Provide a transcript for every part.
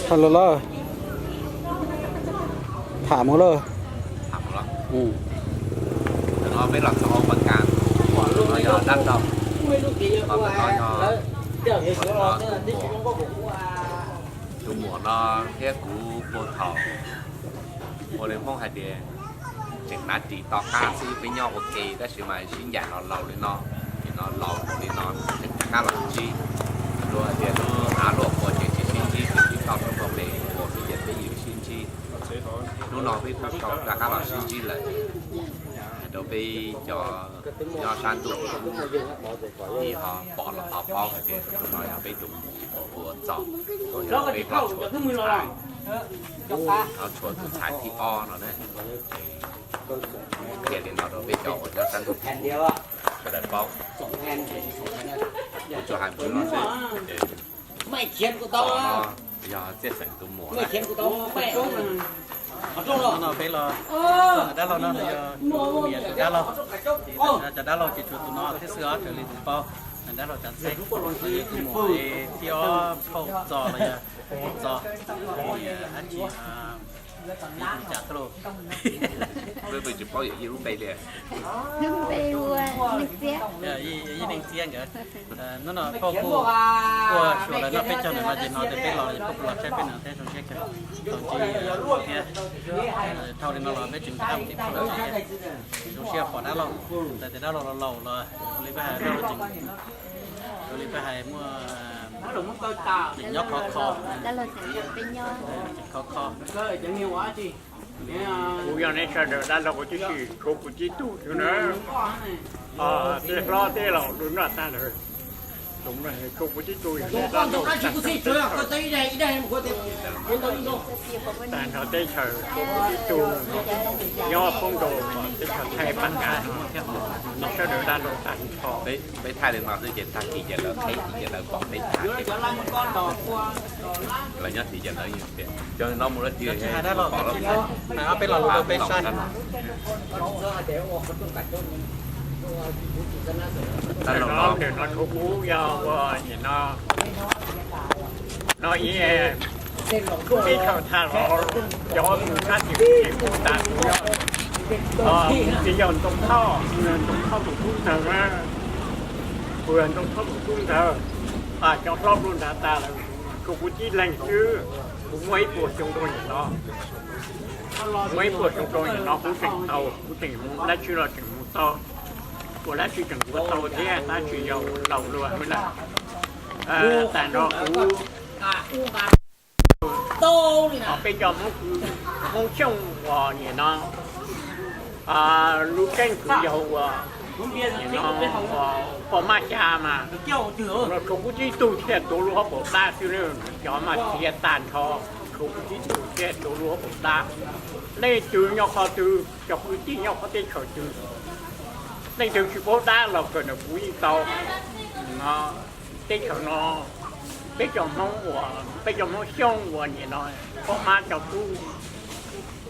Tham los lawm. Tham mus lawm. Tham mus lawm. Tam no peb los txog hauv Pas Kas, no yog dab laug. Ho tam no yog tus muam, tus muam no thiab kuv puag thaum ua li Hmoob hais tias tseem hnav ris to qab xwb, peb nyob ua ke tab sis mas sib ncaim los laus li no, nim no laus li no tseem rov qab los ntsib. Luag hais tias lub av luaj qhuav ces tsis sib ntsib, tsis sib tau rau qhov pem uas peb cov peb yim sib ntsib. Hnub no peb kuj tau rov qab los sib ntsib lawm. Rau peb cov nyob sab ntuj, ho pom los ho paub hais tias tus no yog peb tus muam uas ua txaus, uas yog peb Hlob Tshuam tus ntxhais, Hlob Tshuam tus ntxhais thib ob no na. Qhia li no rau peb cov uas nyob sab ntuj sawv daws paub. Kuv tsuas hais mus li no xwb. Tus no yog Txhiaj Xeem tus muam. Hnub no peb los, dab laug no yog niam tus dab laug. Cov dab laug ces tshuav tus no thiab xwb os, raws li kuv paub. Dab laug Tsav Txheb, tus muam thib ob phauj Txos los yog Txos, niam dab tsi, tus cas tuaj lauj? Peb tsis paub yawm yij lub npe li. Ib Neej Txiab nkawd. Hnub no phauj kuj tuaj xyuas lawv noj peb caug ntawm no ces no ces peb los, phauj kuj los saib peb no thiab zoo siab kawg. Thaum ntsis thiab, dhau li no los peb tseem nqa mus tim phauj lawv tsev thiab. Zoo siab pom dab laug, txawm tias dab laug los laus los ua li peb hais, dab laug tseem, ua li peb hais muaj, tseem nyob khov kho, tseem khov kho. Kuv yog nej sawv daws dab laug, kuv tib si tshuav kuv tib tug xwb na. Tej hlob tej laus lub noj tag lawm, tshuav kuv tib tug yog nej dab laug. Tag nrho teb chaws tshuav kuv tib tug, nyob poob rau teb chaws Thaib Pas Kas no, nej sawv daws dab laug tag nrho. Peb thaij li no xwb ces tag kis ces lawv qheb ces lawv pom peb tag. Lawv nyob tim ces lawv tias cov no mus lawv tias peb los lus rau peb saib. Dab laug no, no tshuav kuv yog ua nim no, no ib teb chaws tag los cov mus sab tim kuv tsis kuj tas kuv yog, kuv tsis yog Ntxoov Thoj, Ntxoov Thoj tus tub ntxawg na, kuv yog Ntxoov Thoj tus tub ntxawg, cov hlob luaj nrad tas lawm, tshuav kuv tib leeg xwb. Kuv muaj ib puas xyoo rau nim no, muaj ib puas xyoo rau nim no kuv tseem tau, kuv tseem mus dab tsi los tseem mus tau, ua dab tsi tseem ua tau thiab, dab tsi yog laus luag lawm. Tag nrho kuv peb cov Hmoob, Hmoob Xyooj uas nim no lub keeb kwm yog ua, nim no poj mab xya mas, no tshuav kuv tib tug thiaj tuav lub hauv paus dab xwb, cov mas txiav tag nrho, tshuav kuv tib tug thiaj tuav lub hauv paus dab. Leej twg nyob qhov twg, cov kwv tij nyob qhov teb chaws twg, leej twg tsis paub dab los kawm ntawm kuv yeej tau. Teb chaws no, peb cov Hmoob uas, peb cov Hmoob Xyooj uas nim no poj mab cov tub,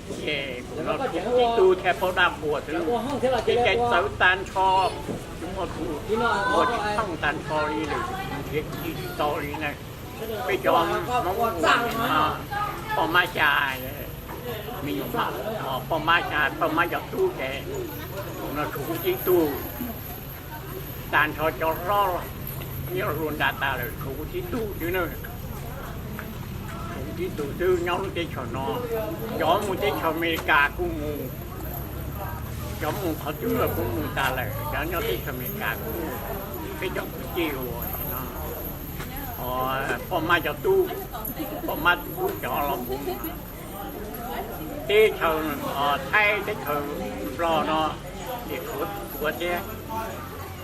ces kuv no tshuav kuv tib tug thiaj paub dab npua xwb. Ces cai txawv tag nrho, tsis muaj tus ua tsis thooj tag nrho li lawm, nrhiav tsis tau li na. Peb cov Hmoob uas nim no poj mab xya, me nyuam, poj mab xya poj mab cov tub ces, kuv no tshuav kuv tib tug. Tag nrho cov hlob nyob luaj nrad tas lawm, tshuav kuv tib tug xwb na. Tshuav kuv tib tug xwb nyob lub teb chaws no. Cov mus teb chaws Amelikas kuj mus, cov mus qhov twg los kuj mus tas lawm, cov nyob teb chaws Amelikas kuj mus. Peb cov kwv tij uas no, poj mab cov tub, poj mab tub cov los mus teb chaws Thaib, teb chaws Nplog no, ces tshuav tshuav thiab.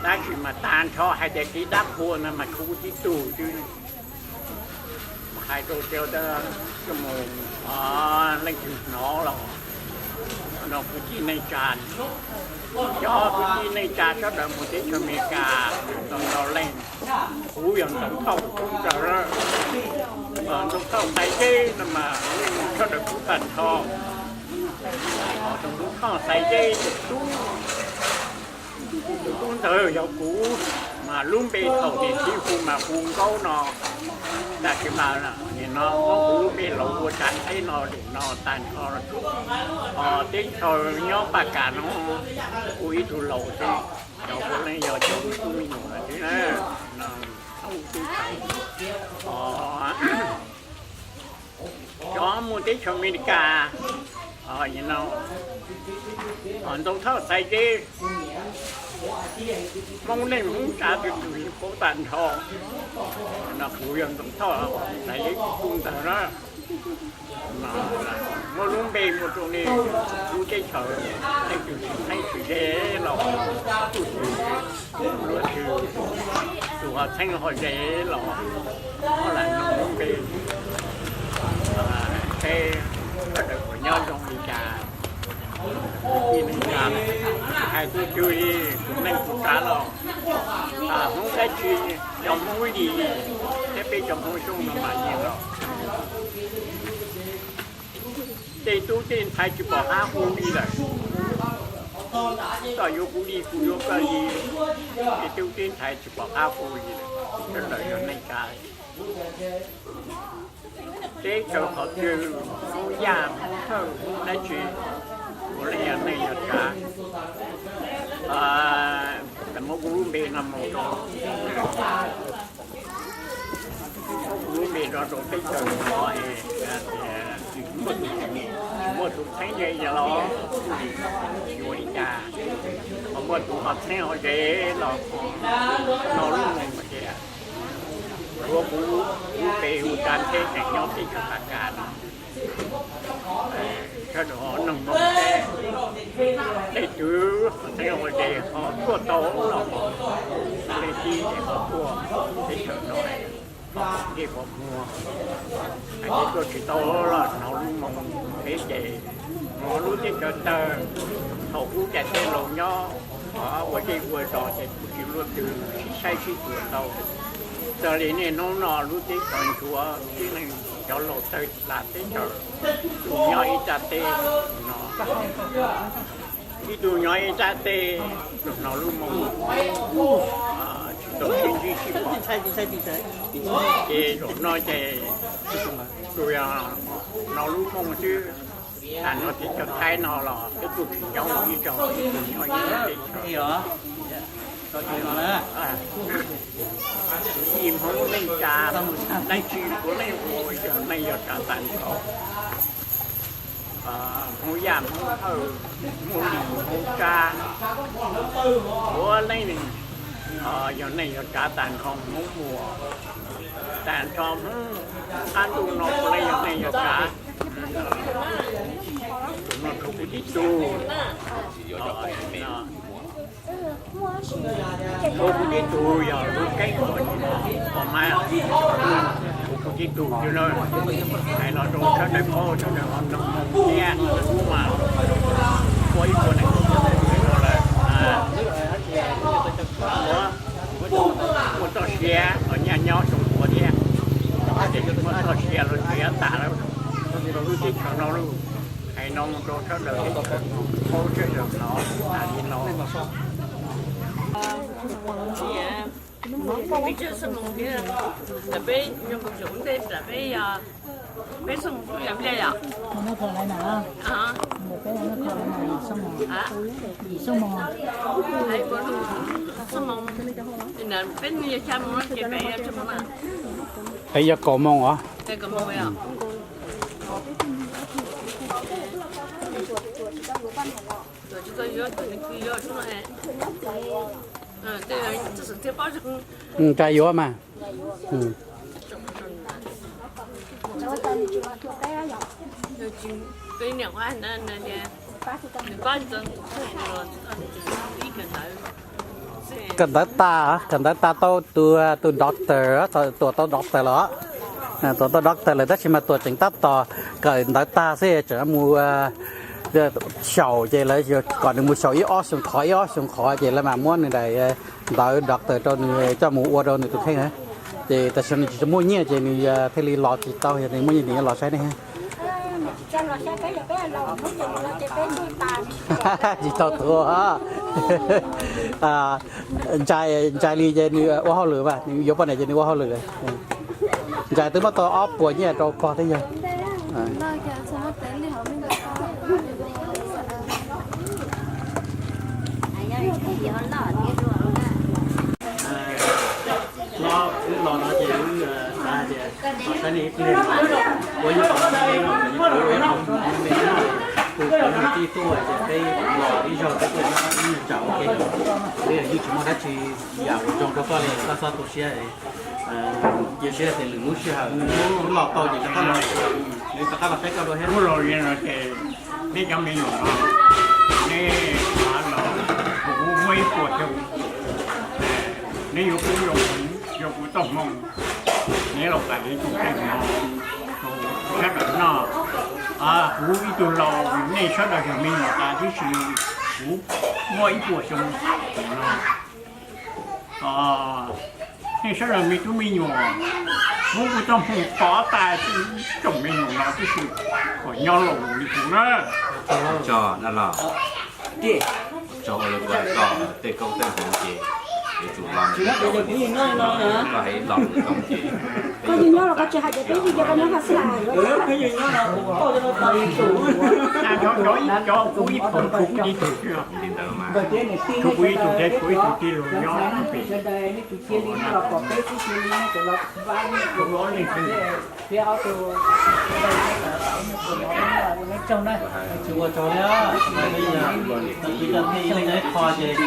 Tab sis mas tag nrho hais tias kev dab qhuas no mas tshuav kuv tib tug xwb. Mas hais rau cov mus, leej twg hnov los, no kwv tij neej tsa, cov kwv tij neej tsa sawv daws mus teb chaws Amelikas ntau ntau leej. Kuv yog Ntxoov Thoj tus tub ntxawg, Ntxoov Thoj Xais Zeb no mas sawv daws paub tag nrho. Ntxoov Thoj Xais Zeb tus tub, tus tub ntxawg yog kuv, mas lub npe thaum niam txiv hu mas hu Nkaub no. Tag kis mas nim no muab kuv lub npe los ua tsav ntxheb no lim no tag nrho, teb chaws nyob Paj Kas no kuv ib tug laus xwb, cov puav leej yog cov me tub me nyuam xwb na. Cov muaj teb chaws Amelikas, Ntxoov Thoj Xaiv Zeb, Hmoob neej Hmoob tsav twg twg li paub tag nrho. No kuv yog Ntxoov Thoj Xaiv Zeb tus ntawd na. Muab lub npe muaj rau nej lub teb chaws, leej twg tsis txheeb tsis ze los, luag twg tus ho txheeb ho ze los, muab lam noog lub npe, seb sawv daws puas nyob zoo li cas. Kwv tij neej tsa, hais txog twg li tus neej tus tsav los, Hmoob dab tsi, cov Hmoob Lis thiab peb cov Hmoob Xyooj no mas yeej los, tej tub tej ntxhais tsis pom qab hu li lawm. Koj yuav kuv li, kuv yuav koj li, tej tub tej ntxhais tsis pom qab hu li lawm. Sawv daws yog neej tsa, teb chaws qhov twg, Hmoob Yaj, Hmoob Thawj, Hmoob dab tsi, puav leej yog neej yog tsav. Muab kuv lub npe no mus rau, muab kuv lub npe no rau peb chaw no, muaj tus txheeb ze los, tsis ua li cas, ho muaj tus ho txheeb ho ze los, no lub mus tias, ua kuv lub npe hu tsav ntxheb tseem nyob peb chaw Paj Kas no. Sawv daws ho noog moo seb leej twg txheeb ua ze ho tuaj tau los, leej tib ho tuaj teb chaws no, ncej pom muag, hais tias tuaj tsis tau los hnov lub moo peb ces hnov lub teb chaws tawg, thaum ub cas tej laus nyob ua zej ua zos ces kuj tsis luaj twg sib saib sib xyuas tau. Txawm li niaj hnub no lub teb chaws ntsuav, tib neeg cov laus tawg tas teb chaws, tus nyob ib tsa teb no, ib tug nyob ib tsa teb, hnov lub moo tsis tau sib ntsib sib pom. Ces zaum no ces tsuas yog hnov lub moo xwb. Tam no teb chaws Thaib no los peb kuj tsis nyob ib zaug, nyob ib teb chaws. Ib Hmoob neej tsa, dab tsi puav leej hu yog neej yog tsav tas nrho. Hmoob Yaj, Hmoob Thawj, Hmoob Lis, Hmoob Tsab, puav leej yog neej yog tsav tas nrho. Hmoob Muas, tas nrho Hmoob qab ntuj no puav leej yog neej yog tsav. Tus no rau kuv tib tug, rau kuv tib tug yog lub keeb uas mas, rau kuv tib tug xwb na. Hais los rau sawv daws paub, sawv daws ho noog moo thiab. Ub mas, ua ib puas nees nkaum tus no lawm, muaj txoj sia los nyaj nyob zoo ua thiab. Ces muaj txoj sia los txiav tas lawm rau lub teb chaws no lauj. Hais no mus rau sawv daws paub, sawv daws hnov tas li no. Peb tsis xub moo thiab, peb nyob pem ntej, peb yog, peb xub moo yog Npliaj yom. Xub moo, peb yog xya moo ces pem yog tsib moo na. Peb yog kaum moo os. Nra yuav mas. Kawm ntawv tas, kawm ntawv tas tau tus, tus doctor, tuam tau doctor los. Tuam tau doctor lawm tab sis mas tuam tseem tab tom kawm ntawv tag xwb tseem mus xyaum ces lawv kom nws mus xyaum ib ob xyoo qhov, ib ob xyoo qhov ces lawv mam muab nws daim ntawv doctor rau nws coj mus ua rau nws tus kheej na. Ces tam sim no nws tsis muaj nyiaj ces nws thiaj li los tsis tau, yog nws muaj nyiaj nws yuav los saib nej. Tsis tau tuag. Ntshai, ntshai li ces nws ua hauj lwm mas, nws yuav poj niam ces nws ua hauj lwm lawm. Ntxhais twb muab tau ob puas nyiaj rau pog thiab yog. Wb los no ces wb xav hais tias los saib nej ib pliag, ua ib qho me no, ua ib qho me no, kuv kwv tij tuaj ces peb los ib zaug peb tuaj nyob ib nyuag tsam ua ke. Peb yeej tsis muaj dab tsi yam uas zoo rau koj li, koj txhob tu siab. Cia siab tias lwm lub sij hawm wb los tau ces rov qab los, wb rov qab los saib koj dua thiab. Ua los li no ces nej cov me nyuam no, nej los, kuv muaj ib puas xyoo, nej yuav pub rau kuv, rau kuv txoj hmoo, nej los pab ib tug tseem no, sawv daws noj. Kuv ib tug laus, nej sawv daws yog me nyuam tas tib si, kuv muaj ib puas xyoo no. Nej sawv daws me tub me nyuam, kuv kuv txoj hmoo pov tas tsoom me nyuam no tib si, kom nyob laus li kuv na. Tso dab laug, tso ua li kuv hais koj, tej koob tej hmoov ces yuav tsum los, koj hais los mus koob ces koj yeej nyob los koj tsis hais tias peb yeej nyob, koj nyob qhov xwb. Cov kuv ib tug, tshuav kuv ib tug thiab tshuav ib tug tij laug nyob pem. Tsis ua tsaug li, tib co pheej ib leeg ib qho ces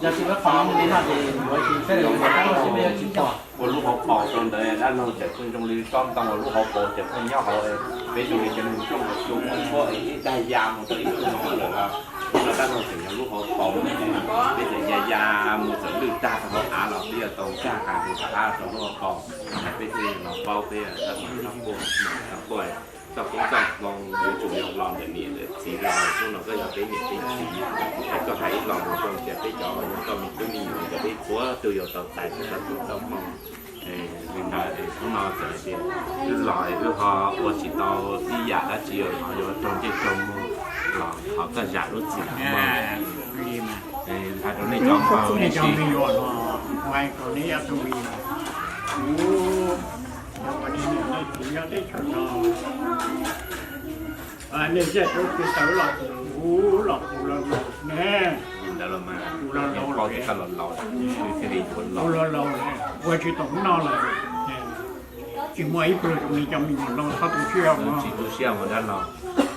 yog tsis muab qhov no li no ces yuav tsis saib li, tab sis peb yuav tsis pom. Ua lub hauv paus rau ntawd dab laug tseem pheej zoo li tsob ntoo, ua lub hauv paus tseem pheej nyob hauv, peb zoo li cov neeg coob coob muaj tshuab ib dag ya mus rau ib tug no lawm los, no dab laug tseem yog lub hauv paus, peb tseem ya ya mus txawm lwj tag rau hauv av los peb yuav tau nkag qas tus qab rau lub hauv paus, peb thiaj li los paub peb dab laug txhob quaj, txhob quaj, txoj koob txoj hmoov yuav tsum yog los ntawm niam ntawm txiv los, hnub no koj yog peb niam peb txiv, es koj hais ib los mus zoo ces peb cov yog koj me tub me nyuam ces peb txhua tus yuav tau txais txoj koob txoj hmoov. Li ntawd hnub no txawm hais tias wb los wb ho ua tsis tau ib yam dab tsi los yuav raug ncej raug muag los thov koj zam lub txim mus. Hais rau nej cov me nyuam no, kuv hais rau nej ob tug me nyuam, kuv yog ua nej niam nej txiv nyob teb chaws no, nej zaj rau kev tawv los kuv los kuv los laus ne, kuv los laus lawm, kuv los laus lawm, ua tsis tau noj lawm. Tsis muaj ib pluag zoo li cov me nyuam no, txhob tu siab mus, tsis tu siab mus dab laug.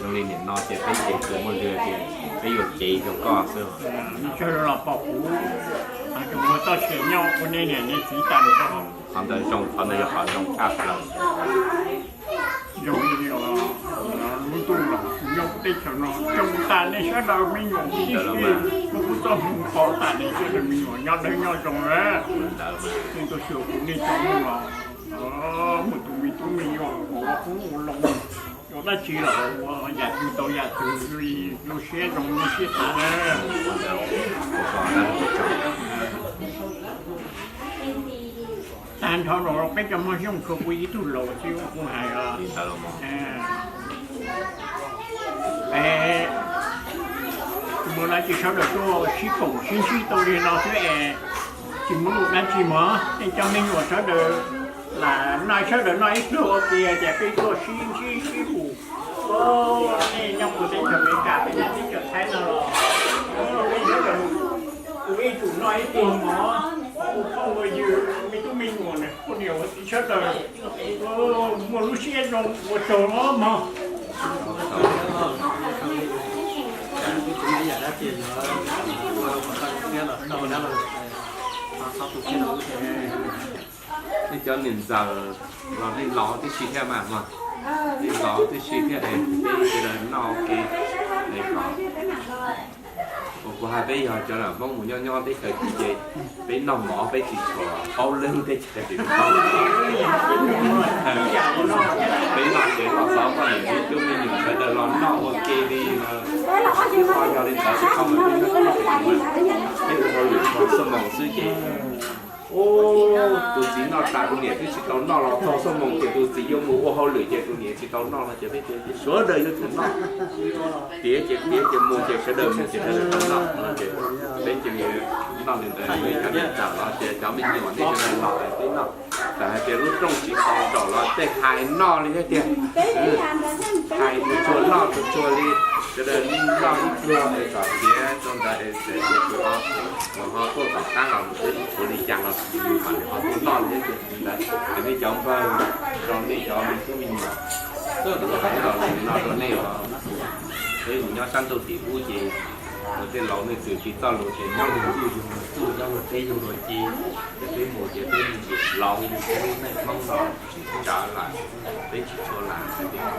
Zoo li nim no ces peb ces tsuas muaj lwm tias peb yuav cev rau koj xwb. Sawv daws los pom kuv, tsuas muaj txoj sia nyob ua nej niam nej txiv tag nrho. Qhov ntawd zoo, qhov ntawd yog qhov zoo tshaj plaws. Zoo li lub ntuj los nyob teb chaws no, zoo tas nej sawv daws me nyuam tib si, kuv kuj txoj hmoo pov tas nej sawv daws me nyuam nyob dawb nyob zoo na. Tus xyuas kuv nej cov me los, muaj tus me tub me nyuam ua qoob ua loo, ua dab tsi los ua yam twg tau yam twg li, zoo siab zoo siab tas na. Tag nrho los peb cov Hmoob Xyooj tshuav kuv ib tug laus xwb kuv hais os. Mus dab tsi sawv daws tuaj sib koom sib ntsib tau li no xwb es tsis muaj dab tsi mog. Nej cov me nyuam sawv daws lam noj, sawv daws noj ib pluag ua ke ces peb tuaj sib ntsib sib hu. Nej nyob puag teb chaws Amelikas, peb nyob teb chaws Thaib no los, peb sawv daws ua ib tug noj ib tug mov, ua phooj ua ywg, me tub me nyuam, poj niam ua txiv sawv daws muaj lub siab zoo ua tsaug mog. Nej cov niam ntxawm los nej laus tib si thiab mas, nej laus tib si thiab es peb sawv daws noj ua ke es kom, uas kuv hais peb yog cov Hmoob mus nyob nyob teb chaws tid ces peb noj mov peb tsis tshua paub leej teb chaws, peb noj ces los xov poj niam me tub me nyuam sawv daws los noj ua ke li no. Yog li ntawd peb ua hauj lwm txog xuab moos xwb ces tus txiv noj tas tus niam twb tsis tau noj los txog xuab moos ces tus txiv yuav mus ua hauj lwm ces tus niam tsis tau noj no ces peb tias sawv daws yuav tsum noj. Tiav ces tiav ces mus ces sawv daws mus ces sawv daws tau noj no ces peb cia li noj li ntawd, cov niam ntxawm los ces cov me nyuam nej sawv daws los peb noj. Txawm hais tias lub rooj tsis tau zaum los tej hais noj li thiab tiag. Hais tsuag tsuag noj tsuag tsuag li, sawv daws noj ib pluag es kom tiav rau ntawd es tias tus ho tuaj tom qab los mus twb ua li cas los yus mam li ho tuaj noj li thiab tiag ntawd. Es nej cov npawg, rau nej cov me tub me nyuam, los no rau nej os. Peb mus nyob sab ntuj tim ub ces tej laus nej txwm tsis txoj lus ces nyob luag ntuj yug luag txuj, nyob luag teb yug luag ci, ces peb mus ces peb mus nyiam laus li peb lub neej Hmoob no tsis tsav lawm, peb tsis tshua lam hais tias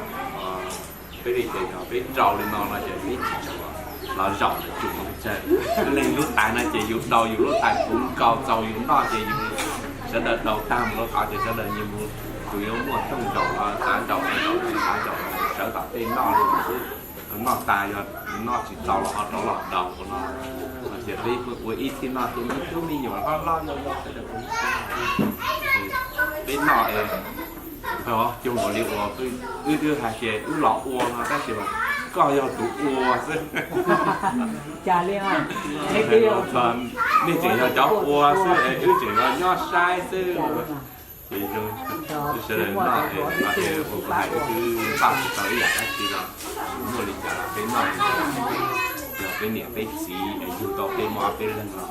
peb li ces yog peb rau li no no ces peb tsis tshua los zaum lawm tsum mus tsawg. Leej lub tais no ces yus daus yus lub tais puv nkaus txaus yus noj ces yus sawv daws daus tag mus rau qhov ces sawv daws nyias mus, tus yuav muaj rooj zaum los xav zaum los zaum, xav zaum los sawv tom tej noj li xwb. Noj tas yog noj tsis txaus los ho rov los daus ua no. Ces peb ua ib txhij noj ces me tub me nyuam hlob hlob yau yau sawv daws, peb noj es cuag nkaus li uas wb twb hais tias wb los ua no tab sis mas koj yog tus ua xwb. Nej tseem yog cov ua xwb es wb tseem yog nyob saib xwb. Ces sawv daws noj es ua kuv hais wb twb npaj tsis tau ib yam dab tsi los muaj li cas los peb noj li cas. Yog peb niam peb txiv es yug tau peb muaj ob peb leeg los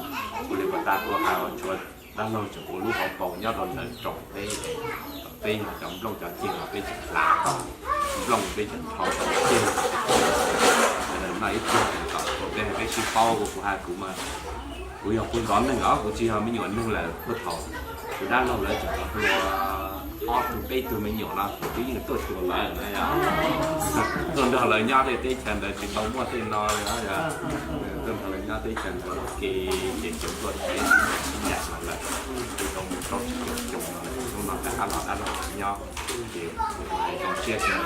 ua li pas tas kuv hais, tshuav dab laug tseem ua lub hauv paus nyob rau ntawm tsoom peb, peb yog cov nplooj cov ceg los peb tseem hlav tau nplooj, peb tseem dhau tau ceg. Sawv daws noj ib pluag kom tau peb, peb sib paub ua kuv hais kuv mas kuv yog kuv ntxov neeg os, kuv tsis yog me nyuam neeg lawm. Puag thaum tus dab laug lawv tseem hlua ob tug peb tug me nyuam no kuv twb yeej tuaj xyuas lawv na yom. Tuaj nrog lawv nyob tej teb chaws ntawd tsis tau muaj tej no li os. Tuaj nrog lawv nyob teb chaws ntawd ua ke ces tseem tuaj teb sib ncaim los lawm, twb tau mus rau tsis caum xyoo no lawm, hnub no rov qab los dab laug nyob. Ces kuv hais zoo siab tias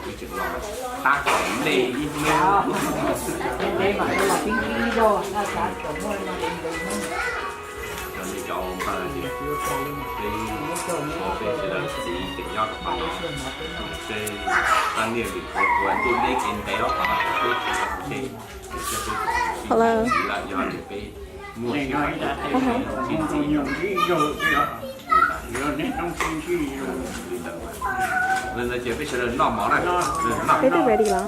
wb tseem los tab tom nej ib hnub. Rau nej cov npawg ces peb, peb sawv daws txiv tseem nyob rau qhov no, seb pab niaj lwm tus ua ntuj deb kev ntev los qhov no peb tsis los ua ke, ces peb tsis txiv lawm, yog tias peb muaj sij hawm tau sib txiv li ntawd. Li ntawd ces peb sawv daws noj mov na. Peb twb ready los.